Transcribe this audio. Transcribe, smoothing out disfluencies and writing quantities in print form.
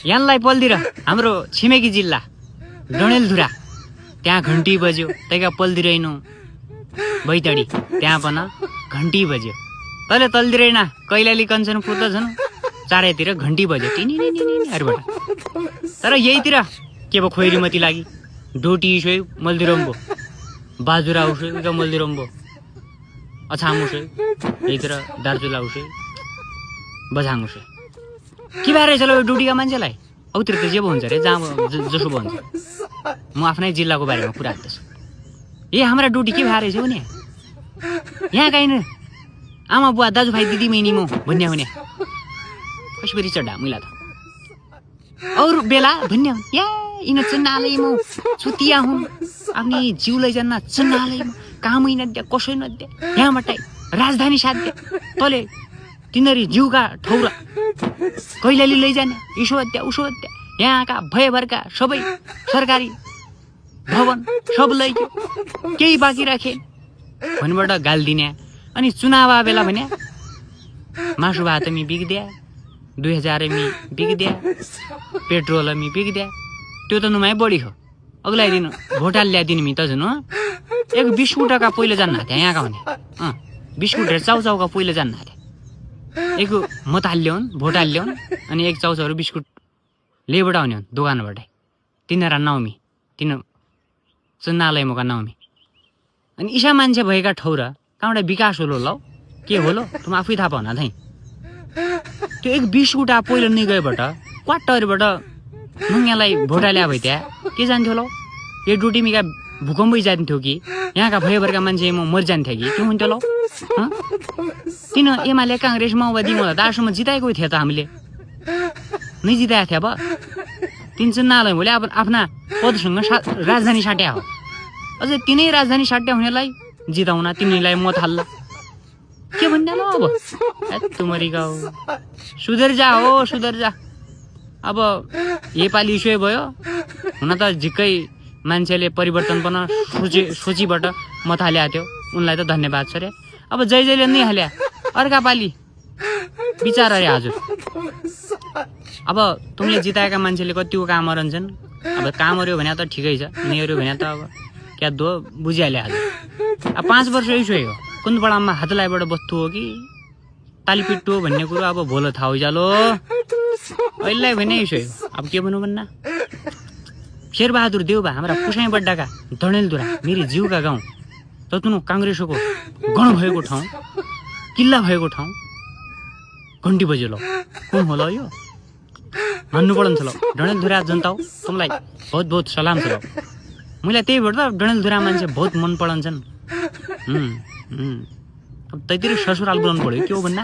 यहाँलाई पल्दिएर हाम्रो छिमेकी जिल्ला डडेलधुरा त्यहाँ घन्टी बज्यो तैका पल्दिरहेन बैतडी त्यहाँ पनि घन्टी बज्यो तैले तल्दिरहेन कैलाली कञ्चनपुर त झन् चारैतिर घन्टी बज्यो टिनिनिनिनिहरुबाट तर यहीतिर के भयो खोइरीमती लागि डोटी सोय मल्दिरम्बो बाजुरा उसोय उका मल्दिरम्बो अछाम उसोय यहीतिर दार्चुला उसोय बझाङ उसोय के भएर चलो डोटीका मान्छेलाई औतिर त जे हुन्छ रे जहाँ जसो भन्छ म आफ्नै जिल्लाको बारेमा कुरा गर्दैछु ए हाम्रा डोटी के भएर छ भने यहाँ काइन आमा बुवा दाजुभाइ दिदी बहिनी म भन्ने हुने कसरी चढा मैला त और बेला भन्ने या इन चन्नालै म छुतिया हुँ आफ्नी जिउलाई जन्ना चन्नालै म कामै नद्या कसै नद्या यहाँबाट राजधानी साध्य तले तिनीहरु जिउका ठौरा कैलाली लैजाने इसो हत्या उसो हत्या यहाँका भयभरका सबै सरकारी भवन सब लैग्यो केही बाँकी राखे भन्बाट गाल दिने अनि चुनाव बेला भने मासु भात मी बिग्दिया 2000 मी बिग्दिया पेट्रोल मी बिग्दिया त्यो त नुमाइ बढी हो अगलाई दिन भोटाल ल्यादिन मी त झन् एक बिस्कुटका पहिलो जान्न थिए यहाँका भने 20 रे चाउचाउका पहिलो जान्न थिए एक मताल ल्याउन भोटाल ल्याउन अनि एक चाउचाउहरू बिस्कुट लेबाट आउने हुन् दोकानबाट तिनीहरा नाउमी तिन चन्नालय मका नाउमी अनि ईशा मान्छे भएका ठौरा कहाँबाट विकास होलो ल के होलो तुम आफै थाहा पाउन थै त्यो एक बिस्कुट आ पहिलो नै गएबाट क्वाटरबाट नुङ्गालाई भोटा ल्या भइत्या के जान्थ्यो ल यो डुटीमीका भूकम्पै जान्थ्यो कि यहाँका भयभरका मान्छे म मर जान्थ्यो कि के हुन्थ्यो ल किन एमाले कांग्रेस माओवादी मलाई दार्सम्म जिताएको थियो त हामीले नै जिताएको थियो अब तिन चुनावलाई भोलि अब आफ्ना पदसँग राजधानी साट्या हो अझै तिनै राजधानी साट्या हुनेलाई जिताउन तिमीलाई मत हाल्ला के भन्ने ल अब तुमरी गाउँ सुधर जा हो सुधर जा अब नेपाली इस्यु भयो हुन त झिक्कै मान्छेले परिवर्तन गर्न सोचीबाट मत हाल्या थियो उनलाई त धन्यवाद छ रे अब जय जयले नै हाल्या अर्का पाली विचार अरे हजुर अब तुमले जिताएका मान्छेले कतिको काम अरन्छन् अब काम अर्यो भने त ठिकै छ नैर्यो भने त अब क्या दो बुझिहाले हजुर अब 5 वर्ष इस्यु हो कुन बडाममा हातलाइबाट बस्तु हो कि तालीपिट्टु हो भन्ने कुरो अब भोलो थाहा होइजालो अहिले भने इस्यु अब के भन्नु भन्ना शेरबहादुर देउबा हाम्रा पुसाइ बड्डाका डडेलधुरा मेरी जिउका गाउँ ततुनु कांग्रेसको गण भएको ठाउँ किल्ला भएको ठाउँ घन्टी बज्यो ल कुन होला यो भन्नु पर्दैन ल डडेलधुरा जनता हो तुमलाई बहुत बहुत सलाम छ ल मलाई त्यही भएर त डडेलधुरा मान्छे बहुत मन पराउँछन् अब त्यतिर ससुराल बोलाउनु पर्यो के हो भन्ना